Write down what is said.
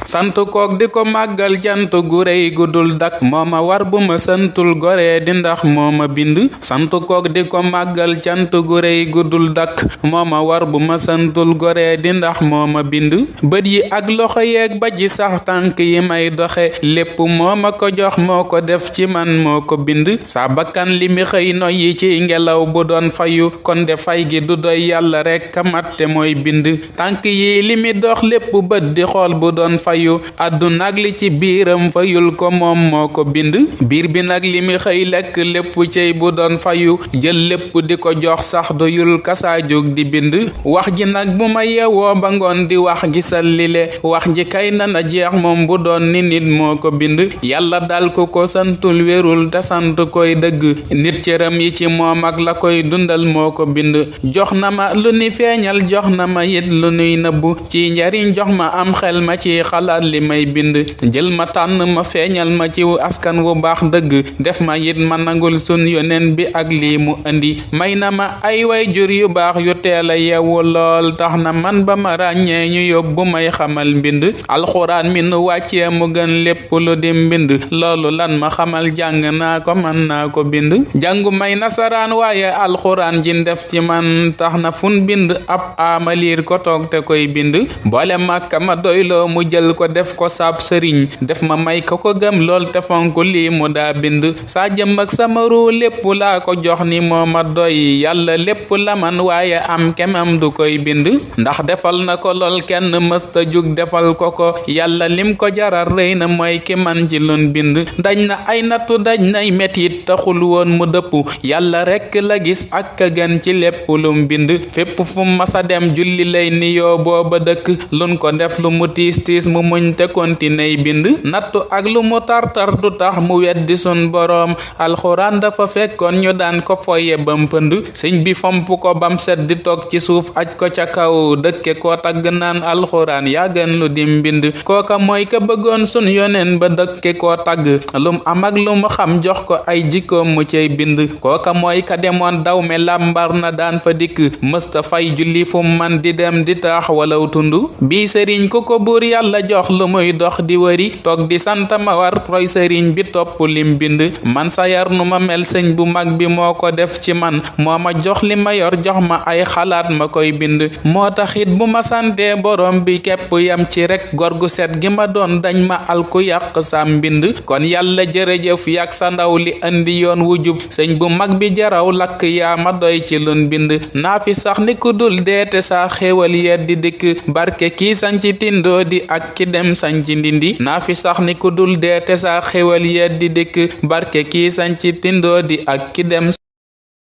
sant kook di ko màggal cant gu rëy gu dul dak mooma war bu ma santul goree di ndax mooma bind sant kook di ko màggal cant gu rëy gu dul dak mooma war bu ma santul goree di ndax mooma bind bët yi ak loxo yeeg ba ci sax tànk yi may doxe lépp mooma ko jox moo ko def ci man moo ko bind sa bakkan li mi xëy noyyi ci ngelaw bu doon fayu kon de fay gi du doy yàlla rekk a mat te mooy bind tànk yi li mi dox lépp bët di xool bu doon fayu àdduna ak li ci biiram fayul ko moom moo ko bind biir bi nag li mi xëy lekk lépp cey bu doon fayu jël lépp di ko jox sax doyul kasaa jóg di bind wax ji nag bu ma yeewoo ba ngoon di wax gisal lile wax ji kay nana jeex moom bu doon ni nit moo ko bind yàlla dal ku ko santul wérul te sant koy dëgg nit cëram yi ci moom ak la koy dundal moo ko bind jox na ma lu ni feeñal jox na ma it lu nuy nëbbu ci njariñ jox ma am xel ma ci xalaat li may bind jël ma tànn ma feeñal ma ci askan wu baax dëgg def ma it ma nangul sun yoneen bi ak lii mu indi may na ma ay way jur yu baax yu teel a yewu lool tax na man ba ma ràññee ñu yóbbu may xamal mbind alxuraan mi nu wàccee mu gën lépp lu di mbind loolu lan ma xamal jàng naa ko man naa ko bind jàngu may nasaraan waaye alxuraan ji def ci man tax na fun bind ab amaliir ko toog te koy bind boole màkka ma doyloo mu jël ko def ko saab sëriñ def ma may ko ko gëm lool te fonk lii mu daa bind saa jëm ak sama ruu lépp laa ko jox ni moo ma doy yàlla lépp la man waaye am kemam du koy bind ndax defal na ko lool kenn mësta jug defal ko ko yàlla lim ko jaral rëy na mooy ki man ci lun bind daj na ay nattu daj nay metit taxul woon mu dëpp yàlla rekk la gis ak ka gën ci lépp lum bind fépp fu masa dem julli lay niyoo booba dëkk lun ko def lu mu tiis tiis mu muñ te kontiney bind nattu ak lu mu tartar du tax mu weddi sun boroom alxuraan dafa fekkoon ñu daan ko foye bam pënd sëñ bi fomp ko bam set di toog ci suuf aj ko ca kaw dëkke koo tagg naan alxuraan yaa gën lu dim bind kooka mooy ka bëggoon sun yoneen ba dëkke koo tagg lum am ak lu mu xam jox ko ay jikkoom mu cey bind kooka mooy ka demoon daw me lambar na daan fa dikk mësta fay julli fu man di dem di taax walaw tund bii sëriñ ku ko buur yàlla jox lu muy dox di wëri toog di sant ma war roy sëriñ bi topp lim bind man sa yar nu ma mel sëñ bu mag bi moo ko def ci man moo ma jox li ma yor jox ma ay xalaat ma koy bind moo taxit bu ma santee borom bi képp yam ci rek gor gu set gi ma doon dañ ma alku yàq sam mbind kon yàlla jërëjëf yak sa ndaw li andi yoon wu jub sëñ bu mag bi jaraw lakk yaa ma doy ci lun bind naa fi sax ni ku dul deete saa xéewal yeddi dikk barke kii sanci tindoo di ak ki dem sanci ndindi naa fi sax ni ku dul deete saa xéewal yeddi dikk barke kii sanci tindoo di ak ki dem